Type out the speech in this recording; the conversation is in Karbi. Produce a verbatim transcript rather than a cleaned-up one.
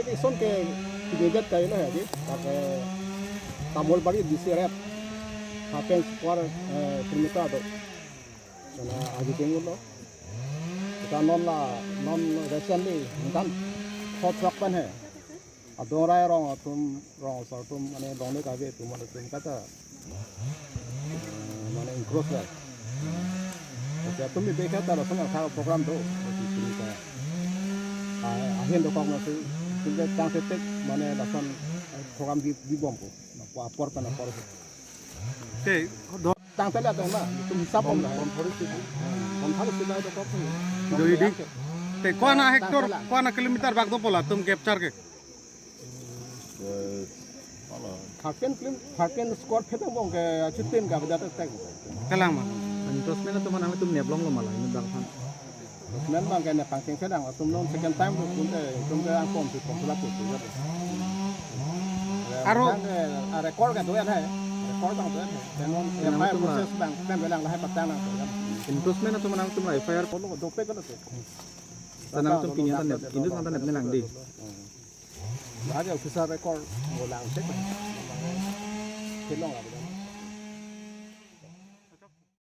Eson ke immediate kailo ya, di, pakai Tamulbari D C area, hapen square, eh, kilometer do. Karena agi dengul lo. Kita non la, non recently, kan hot truck pen he. Adong rai rong atum, rong asar atum, mane dongle kave atum, mane atum kata, eh, mane engross rai. Oke, atum ibe kata lason akha program do. Oke, sini ka. Ah, ahin dokok nasi, sini ka chance tek, mane lason, eh, program di, dibom po. Na, apor pen apor. Te, do- Tangte la tema, itum hisap bom la. Bom thori sida. Bom thori sida dokok. Do idi. Te ko-an a hectare, ko-an a kilometer bak dopo latum capture ke? Eh, ala. Thirteen kilim-, thirteen square feet bom ke achitin ka beda tek tek. Kalang ma. Encroachment atum nangtum neplonglo ma la, ini bang phan. Encroachment bang ke nepangcheng sedang, atum non second time lo, atum ke, atum ke angkom si form fill up tu ya. Aro. Bang ke, ah, record ke do-an hai. Record bang do-an hai. Tenon, nang F I R atum la. Process bang, pen belang lahai patang nang do-an. Encroachment atum nangtum la F I R. Kolo dope kolo tu. Nangtum pini anta nep, ini anta nep nelang di. Hmm. Lagi officer record ngulang cek. Kelong lah.